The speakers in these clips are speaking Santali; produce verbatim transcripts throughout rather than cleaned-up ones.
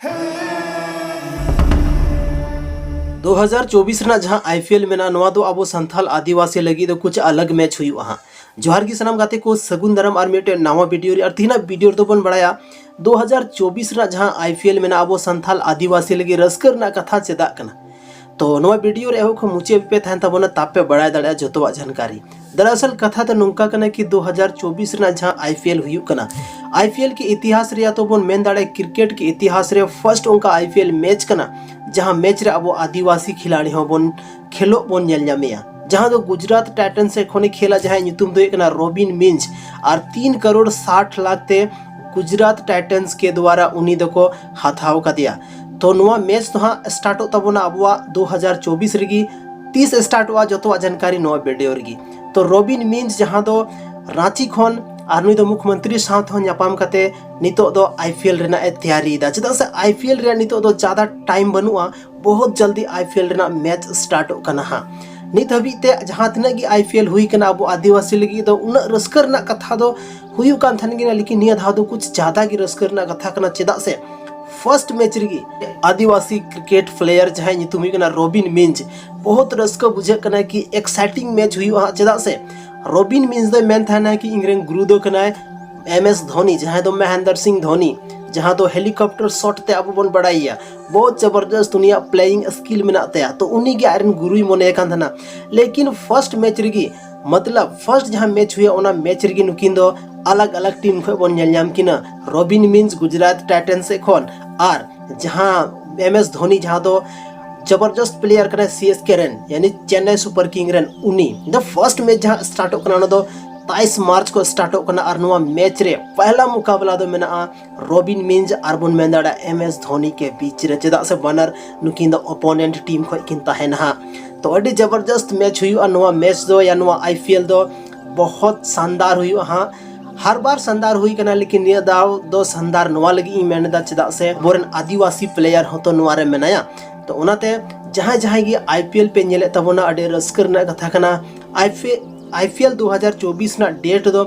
ᱫᱩ ᱦᱟᱡᱟᱨ ᱪᱚᱵᱵᱤᱥ ᱨᱮᱱᱟᱜ ᱡᱟᱦᱟᱸ ᱟᱭᱯᱤᱮᱞ ᱢᱮᱱᱟᱜᱼᱟ, ᱱᱚᱣᱟ ᱫᱚ ᱟᱵᱚ ᱥᱟᱱᱛᱟᱞ ᱟᱹᱫᱤᱵᱟᱹᱥᱤ ᱞᱟᱹᱜᱤᱫ ᱫᱚ ᱠᱩᱪ ᱟᱞᱟᱜᱽ ᱢᱮᱪ ᱦᱩᱭᱩᱜᱼᱟ ᱦᱟᱸᱜ᱾ ᱡᱚᱦᱟᱨ ᱜᱮ ᱥᱟᱱᱟᱢ ᱜᱟᱛᱮ ᱠᱚ, ᱥᱟᱹᱜᱩᱱ ᱫᱟᱨᱟᱢ ᱟᱨ ᱢᱤᱫᱴᱮᱱ ᱱᱟᱣᱟ ᱵᱷᱤᱰᱤᱭᱳ ᱨᱮ᱾ ᱟᱨ ᱛᱮᱦᱮᱧᱟᱜ ᱵᱷᱤᱰᱤᱭᱳ ᱨᱮᱫᱚ ᱵᱚᱱ ᱵᱟᱲᱟᱭᱟ ᱫᱩ ᱦᱟᱡᱟᱨ ᱪᱚᱵᱵᱤᱥ ᱨᱮᱱᱟᱜ ᱡᱟᱦᱟᱸ ᱟᱭᱯᱤᱮᱞ ᱢᱮᱱᱟᱜᱼᱟ, ᱟᱵᱚ ᱥᱟᱱᱛᱟᱞ ᱟᱹᱫᱤᱵᱟᱹᱥᱤ ᱞᱟᱹᱜᱤᱫ ᱨᱟᱹᱥᱠᱟᱹ ᱨᱮᱱᱟᱜ ᱠᱟᱛᱷᱟ ᱪᱮᱫᱟᱜ ᱠᱟᱱᱟ᱾ ᱛᱚ ᱱᱚᱣᱟ ᱵᱷᱤᱰᱤᱭᱳ ᱨᱮ ᱮᱦᱚᱵ ᱠᱷᱚᱱ ᱢᱩᱪᱟᱹᱫ ᱦᱟᱹᱵᱤᱡ ᱯᱮ ᱛᱟᱦᱮᱱ ᱛᱟᱵᱚᱱᱟ, ᱛᱟᱯᱮ ᱵᱟᱲᱟᱭ ᱫᱟᱲᱮᱭᱟᱜᱼᱟ ᱡᱚᱛᱚᱣᱟᱜ ᱡᱟᱱᱠᱟᱨᱤ᱾ ᱫᱟᱨᱟᱥᱚᱞ ᱠᱟᱛᱷᱟ ᱫᱚ ᱱᱚᱝᱠᱟ ᱠᱟᱱᱟ ᱠᱤ ᱫᱩ ᱦᱟᱡᱟᱨ ᱪᱚᱵᱵᱤᱥ ᱨᱮᱱᱟᱜ ᱡᱟᱦᱟᱸ ᱟᱭᱯᱤᱮᱞ ᱦᱩᱭᱩᱜ ᱠᱟᱱᱟ, ᱟᱭᱯᱤᱮᱞ ᱠᱤ ᱤᱛᱤᱦᱟᱥ ᱨᱮᱭᱟᱜ ᱛᱚ ᱵᱚᱱ ᱢᱮᱱ ᱫᱟᱲᱮᱭᱟᱜᱼᱟ, ᱠᱨᱤᱠᱮᱴ ᱠᱤ ᱤᱛᱤᱦᱟᱥ ᱨᱮ ᱯᱷᱟᱨᱥᱴ ᱚᱱᱠᱟ ᱟᱭᱯᱤᱮᱞ ᱢᱮᱪ ᱠᱟᱱᱟ, ᱡᱟᱦᱟᱸ ᱢᱮᱪ ᱨᱮ ᱟᱵᱚ ᱟᱹᱫᱤᱵᱟᱹᱥᱤ ᱠᱷᱤᱞᱟᱲᱤ ᱦᱚᱸ ᱵᱚᱱ ᱠᱷᱮᱞᱳᱜ ᱵᱚᱱ ᱧᱮᱞ ᱧᱟᱢᱮᱭᱟ᱾ ᱡᱟᱦᱟᱸ ᱫᱚ ᱜᱩᱡᱽᱨᱟᱴ ᱴᱟᱭᱴᱟᱱᱥ ᱥᱮᱫ ᱠᱷᱚᱱᱮ ᱠᱷᱮᱞᱟ, ᱡᱟᱦᱟᱸᱭ ᱧᱩᱛᱩᱢ ᱫᱚ ᱦᱩᱭᱩᱜ ᱠᱟᱱᱟ ᱨᱚᱵᱤᱱ ᱢᱤᱧᱡᱽ, ᱟᱨ ᱛᱤᱱ ᱠᱟᱨᱳᱲ ᱥᱟᱴ ᱞᱟᱠᱷ ᱛᱮ ᱜᱩᱡᱽᱨᱟᱴ ᱴᱟᱭᱴᱟᱱᱥ ᱠᱮ ᱫᱣᱟᱨᱟ ᱩᱱᱤ ᱫᱚᱠᱚ ᱦᱟᱛᱟᱣ ᱠᱟᱫᱮᱭᱟ᱾ ᱛᱚ ᱱᱚᱣᱟ ᱢᱮᱪ ᱫᱚ ᱦᱟᱸᱜ ᱥᱴᱟᱨᱴᱚᱜ ᱛᱟᱵᱚᱱᱟ ᱟᱵᱚᱣᱟᱜ ᱫᱩ ᱦᱟᱡᱟᱨ ᱪᱚᱵᱵᱤᱥ ᱨᱮᱜᱮ᱾ ᱛᱤᱥ ᱥᱴᱟᱨᱴᱚᱜᱼᱟ, ᱡᱚᱛᱚᱣᱟᱜ ᱡᱟᱱᱠᱟᱨᱤ ᱱᱚᱣᱟ ᱵᱷᱤᱰᱤᱭᱳ ᱨᱮᱜᱮ᱾ ᱛᱚ ᱨᱚᱵᱤᱱ ᱢᱤᱧᱡᱽ, ᱡᱟᱦᱟᱸ ᱫᱚ ᱨᱟᱸᱪᱤ ᱠᱷᱚᱱ, ᱟᱨ ᱱᱩᱭ ᱫᱚ ᱢᱩᱠᱷᱢᱚᱱᱛᱨᱤ ᱥᱟᱶ ᱛᱮᱦᱚᱸ ᱧᱟᱯᱟᱢ ᱠᱟᱛᱮ ᱱᱤᱛᱚᱜ ᱫᱚ ᱟᱭᱯᱤᱮᱞ ᱨᱮᱱᱟᱜ ᱮ ᱛᱮᱭᱟᱨᱤᱭᱮᱫᱟ᱾ ᱪᱮᱫᱟᱜ ᱥᱮ ᱟᱭᱯᱤᱮᱞ ᱨᱮᱭᱟᱜ ᱱᱤᱛᱚᱜ ᱫᱚ ᱡᱟᱫᱟ ᱴᱟᱭᱤᱢ ᱵᱟᱹᱱᱩᱜᱼᱟ, ᱵᱚᱦᱩᱛ ᱡᱚᱞᱫᱤ ᱟᱭᱯᱤᱮᱞ ᱨᱮᱱᱟᱜ ᱢᱮᱪ ᱥᱴᱟᱨᱴᱚᱜ ᱠᱟᱱᱟ ᱦᱟᱸᱜ᱾ ᱱᱤᱛ ᱦᱟᱹᱵᱤᱡ ᱛᱮ ᱡᱟᱦᱟᱸ ᱛᱤᱱᱟᱹᱜ ᱜᱮ ᱟᱭᱯᱤᱮᱞ ᱦᱩᱭ ᱠᱟᱱᱟ, ᱟᱵᱚ ᱟᱹᱫᱤᱵᱟᱹᱥᱤ ᱞᱟᱹᱜᱤᱫ ᱫᱚ ᱩᱱᱟᱹᱜ ᱨᱟᱹᱥᱠᱟᱹ ᱨᱮᱱᱟᱜ ᱠᱟᱛᱷᱟ ᱫᱚ ᱦᱩᱭᱩᱜ ᱠᱟᱱ ᱛᱟᱦᱮᱱ ᱜᱮᱭᱟ, ᱞᱮᱠᱤᱱ ᱱᱤᱭᱟᱹ ᱫᱷᱟᱣ ᱫᱚ ᱠᱩᱪ ᱡᱟᱫᱟ ᱜᱮ ᱨᱟᱹᱥᱠᱟᱹ ᱨᱮᱱᱟᱜ ᱠᱟᱛᱷᱟ ᱠᱟᱱᱟ᱾ ᱪᱮᱫᱟᱜ ᱥᱮ ᱯᱷᱟᱨᱥᱴ ᱢᱮᱪ ᱨᱮᱜᱮ ᱟᱹᱫᱤᱵᱟᱹᱥᱤ ᱠᱨᱤᱠᱮᱴ ᱯᱞᱮᱭᱟᱨ ᱡᱟᱦᱟᱸᱭ ᱧᱩᱛᱩᱢ ᱦᱩᱭᱩᱜ ᱠᱟᱱᱟ ᱨᱚᱵᱤᱱ ᱢᱤᱧᱡᱽ, ᱵᱚᱦᱩᱛ ᱨᱟᱹᱥᱠᱟᱹ ᱵᱩᱡᱷᱟᱹᱜ ᱠᱟᱱᱟ ᱠᱤ ᱮᱠᱥᱟᱭᱴᱤᱝ ᱢᱮᱪ ᱦᱩᱭᱩᱜᱼᱟ ᱦᱟᱸᱜ᱾ ᱪᱮᱫᱟᱜ ᱥᱮ ᱨᱚᱵᱤᱱ ᱢᱤᱧᱡᱽ ᱫᱚᱭ ᱢᱮᱱ ᱛᱟᱦᱮᱱᱟ ᱠᱤ ᱤᱧᱨᱮᱱ ᱜᱩᱨᱩ ᱫᱚ ᱠᱟᱱᱟᱭ ᱮᱢ ᱮᱥ ᱫᱷᱳᱱᱤ, ᱡᱟᱦᱟᱸᱭ ᱫᱚ ᱢᱚᱦᱮᱱᱫᱚᱨ ᱥᱤᱝ ᱫᱷᱳᱱᱤ, ᱡᱟᱦᱟᱸ ᱫᱚ ᱦᱮᱞᱤᱠᱚᱯᱴᱟᱨ ᱥᱚᱴ ᱛᱮ ᱟᱵᱚ ᱵᱚᱱ ᱵᱟᱲᱟᱭᱮᱭᱟ, ᱵᱚᱦᱩᱛ ᱡᱚᱵᱚᱨᱫᱚᱥᱛ ᱩᱱᱤᱭᱟᱜ ᱯᱞᱮᱭᱤᱝ ᱥᱠᱤᱞ ᱢᱮᱱᱟᱜ ᱛᱟᱭᱟ᱾ ᱛᱚ ᱩᱱᱤ ᱜᱮ ᱟᱡᱨᱮᱱ ᱜᱩᱨᱩᱭ ᱢᱚᱱᱮᱭᱮ ᱠᱟᱱ ᱛᱟᱦᱮᱱᱟ᱾ ᱞᱮᱠᱤᱱ ᱯᱷᱟᱨᱥᱴ ᱢᱮᱪ ᱨᱮᱜᱮ, ᱢᱚᱛᱞᱚᱵ ᱯᱷᱟᱨᱥᱴ ᱡᱟᱦᱟᱸ ᱢᱮᱪ ᱦᱩᱭᱩᱜᱼᱟ, ᱚᱱᱟ ᱢᱮᱪ ᱨᱮᱜᱮ ᱱᱩᱠᱤᱱ ᱫᱚ ᱟᱞᱟᱜᱽ ᱟᱞᱟᱜᱽ ᱴᱤᱢ ᱠᱷᱚᱱ ᱵᱚᱱ ᱧᱮᱞ ᱧᱟᱢ ᱠᱤᱱᱟ᱾ ᱨᱚᱵᱤᱱ ᱢᱤᱧᱡᱽ ᱜᱩᱡᱽᱨᱟᱴ ᱴᱟᱭᱴᱟᱱᱥ ᱥᱮᱫ ᱠᱷᱚᱱ, ᱟᱨ ᱡᱟᱦᱟᱸ ᱮᱢ ᱮᱥ ᱫᱷᱳᱱᱤ, ᱡᱟᱦᱟᱸ ᱫᱚ ᱡᱚᱵᱚᱨᱫᱚᱥᱛ ᱯᱞᱮᱭᱟᱨ ᱠᱟᱱᱟᱭ ᱥᱤ ᱮᱥ ᱠᱮ ᱨᱮᱱ, ᱭᱟᱱᱤ ᱪᱮᱱᱱᱟᱭ ᱥᱩᱯᱟᱨ ᱠᱤᱝ ᱨᱮᱱ, ᱩᱱᱤ ᱫᱚ ᱯᱷᱟᱨᱥᱴ ᱢᱮᱪ ᱡᱟᱦᱟᱸ ᱥᱴᱟᱨᱴᱚᱜ ᱠᱟᱱᱟ, ᱚᱱᱟ ᱫᱚ ᱛᱟᱭᱤᱥ ᱢᱟᱨᱪ ᱠᱚ ᱥᱴᱟᱨᱴᱚᱜ ᱠᱟᱱᱟ᱾ ᱟᱨ ᱱᱚᱣᱟ ᱢᱮᱪ ᱨᱮ ᱯᱚᱦᱞᱟ ᱢᱩᱠᱟᱵᱞᱟ ᱫᱚ ᱢᱮᱱᱟᱜᱼᱟ ᱨᱚᱵᱤᱱ ᱢᱤᱧᱡᱽ ᱟᱨ ᱵᱚᱱ ᱢᱮᱱ ᱫᱟᱲᱮᱭᱟᱜᱼᱟ ᱮᱢ ᱮᱥ ᱫᱷᱳᱱᱤ ᱠᱮ ᱵᱤᱪ ᱨᱮ, ᱪᱮᱫᱟᱜ ᱥᱮ ᱵᱟᱱᱟᱨ ᱱᱩᱠᱤᱱ ᱫᱚ ᱚᱯᱳᱱᱮᱱᱴ ᱴᱤᱢ ᱠᱷᱚᱱ ᱠᱤᱱ ᱛᱟᱦᱮᱱᱟ ᱦᱟᱸᱜ᱾ ᱛᱚ ᱟᱹᱰᱤ ᱡᱚᱵᱚᱨᱫᱚᱥᱛ ᱢᱮᱪ ᱦᱩᱭᱩᱜᱼᱟ ᱱᱚᱣᱟ ᱢᱮᱪ ᱫᱚ, ᱭᱟ ᱱᱚᱣᱟ ᱟᱭᱯᱤᱮᱞ ᱫᱚ ᱵᱚᱦᱚᱛ ᱥᱟᱱᱫᱟᱨ ᱦᱩᱭᱩᱜᱼᱟ ᱦᱟᱸᱜ᱾ ᱦᱟᱨ ᱵᱟᱨ ᱥᱟᱱᱫᱟᱨ ᱦᱩᱭ ᱠᱟᱱᱟ, ᱞᱮᱠᱤᱱ ᱱᱤᱭᱟᱹ ᱫᱟᱣ ᱫᱚ ᱥᱟᱱᱫᱟᱨ ᱱᱚᱣᱟ ᱞᱟᱹᱜᱤᱫ ᱤᱧ ᱢᱮᱱ ᱮᱫᱟ, ᱪᱮᱫᱟᱜ ᱥᱮ ᱟᱵᱚᱨᱮᱱ ᱟᱹᱫᱤᱵᱟᱹᱥᱤ ᱯᱞᱮᱭᱟᱨ ᱦᱚᱸᱛᱚ ᱱᱚᱣᱟ ᱨᱮ ᱢᱮᱱᱟᱭᱟ᱾ ᱛᱚ ᱚᱱᱟᱛᱮ ᱡᱟᱦᱟᱸᱭ ᱡᱟᱦᱟᱸᱭ ᱜᱮ ᱟᱭᱯᱤᱮᱞ ᱯᱮ ᱧᱮᱞᱮᱫ ᱛᱟᱵᱚᱱᱟ, ᱟᱹᱰᱤ ᱨᱟᱹᱥᱠᱟᱹ ᱨᱮᱱᱟᱜ ᱠᱟᱛᱷᱟ ᱠᱟᱱᱟ᱾ ᱟᱭᱯᱤᱮᱞ ᱫᱩ ᱦᱟᱡᱟᱨ ᱪᱚᱵᱵᱤᱥ ᱨᱮᱱᱟᱜ ᱰᱮᱴ ᱫᱚ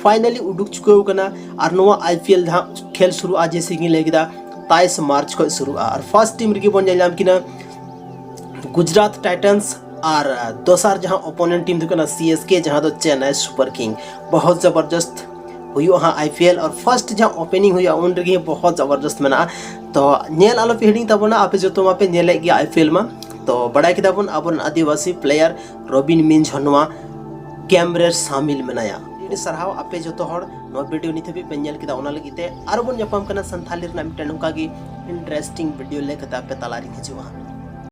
ᱯᱷᱟᱭᱱᱟᱞᱤ ᱩᱰᱩᱠ ᱪᱩᱠᱟᱹᱣ ᱠᱟᱱᱟ, ᱟᱨ ᱱᱚᱣᱟ ᱟᱭᱯᱤᱮᱞ ᱡᱟᱦᱟᱸ ᱠᱷᱮᱞ ᱥᱩᱨᱩᱜᱼᱟ, ᱡᱮᱭᱥᱮ ᱜᱤᱧ ᱞᱟᱹᱭ ᱠᱮᱫᱟ, ᱥᱟᱛᱟᱭᱤᱥ ᱢᱟᱨᱪ ᱠᱷᱚᱱ ᱥᱩᱨᱩᱜᱼᱟ᱾ ᱟᱨ ᱯᱷᱟᱨᱥᱴ ᱴᱤᱢ ᱨᱮᱜᱮ ᱵᱚᱱ ᱧᱮᱞ ᱧᱟᱢ ᱠᱤᱱᱟ ᱜᱩᱡᱽᱨᱟᱴ ᱴᱟᱭᱴᱟᱱᱥ, ᱟᱨ ᱫᱚᱥᱟᱨ ᱡᱟᱦᱟᱸ ᱳᱯᱳᱱᱮᱱᱴ ᱴᱤᱢ ᱫᱚ ᱠᱟᱱᱟ ᱥᱤ ᱮᱥ ᱠᱮ, ᱡᱟᱦᱟᱸ ᱫᱚ ᱪᱮᱱᱱᱟᱭ ᱥᱩᱯᱟᱨ ᱠᱤᱝ᱾ ᱵᱚᱦᱚᱛ ᱡᱚᱵᱚᱨᱫᱚᱥᱛ ᱦᱩᱭᱩᱜᱼᱟ ᱦᱟᱸᱜ I P L, R first ᱡᱟᱦᱟᱸ ᱳᱯᱮᱱᱤᱝ ᱦᱩᱭᱩᱜᱼᱟ ᱩᱱ ᱨᱮᱜᱮ ᱵᱚᱦᱚᱛ ᱡᱚᱵᱚᱨᱫᱚᱥᱛ ᱢᱮᱱᱟᱜᱼᱟ᱾ ᱛᱚ ᱧᱮᱞ ᱟᱞᱚᱯᱮ ᱦᱤᱲᱤᱧ ᱛᱟᱵᱚᱱᱟ, ᱟᱯᱮ ᱡᱚᱛᱚ ᱢᱟᱯᱮ ᱧᱮᱞᱮᱫ ᱜᱮᱭᱟ ᱟᱭ ᱯᱤ ᱮᱞ ᱢᱟ᱾ ᱛᱚ ᱵᱟᱲᱟᱭ ᱠᱮᱫᱟ ᱵᱚᱱ ᱟᱵᱚᱨᱮᱱ ᱟᱹᱫᱤᱵᱟᱹᱥᱤ ᱯᱞᱮᱭᱟᱨ ᱨᱚᱵᱤᱱ ᱢᱤᱧᱡᱷᱚ ᱱᱚᱣᱟ ᱠᱮᱢᱯ ᱨᱮ ᱥᱟᱢᱤᱞ ᱢᱮᱱᱟᱭᱟ᱾ ᱟᱹᱰᱤ ᱥᱟᱨᱦᱟᱣ ᱟᱯᱮ ᱡᱚᱛᱚ ᱦᱚᱲ ᱱᱚᱣᱟ ᱵᱷᱤᱰᱤᱭᱳ ᱱᱤᱛ ᱦᱟᱹᱵᱤᱡ ᱯᱮ ᱧᱮᱞ ᱠᱮᱫᱟ, ᱚᱱᱟ ᱞᱟᱹᱜᱤᱫ ᱛᱮ ᱟᱨᱚ ᱵᱚᱱ ᱧᱟᱯᱟᱢ ᱠᱟᱱᱟ ᱥᱟᱱᱛᱷᱟᱞᱤ ᱨᱮᱱᱟᱜ ᱢᱤᱫᱴᱮᱱ ᱱᱚᱝᱠᱟ ᱜᱮ ᱤᱱᱴᱟᱨᱮᱥᱴᱤᱝ ᱵᱷᱤᱰᱤᱭᱳ ᱞᱮᱠᱟᱛᱮ ᱟᱯᱮ ᱛᱟᱞᱟᱨᱤᱧ ᱦᱤᱡᱩᱜᱼᱟ᱾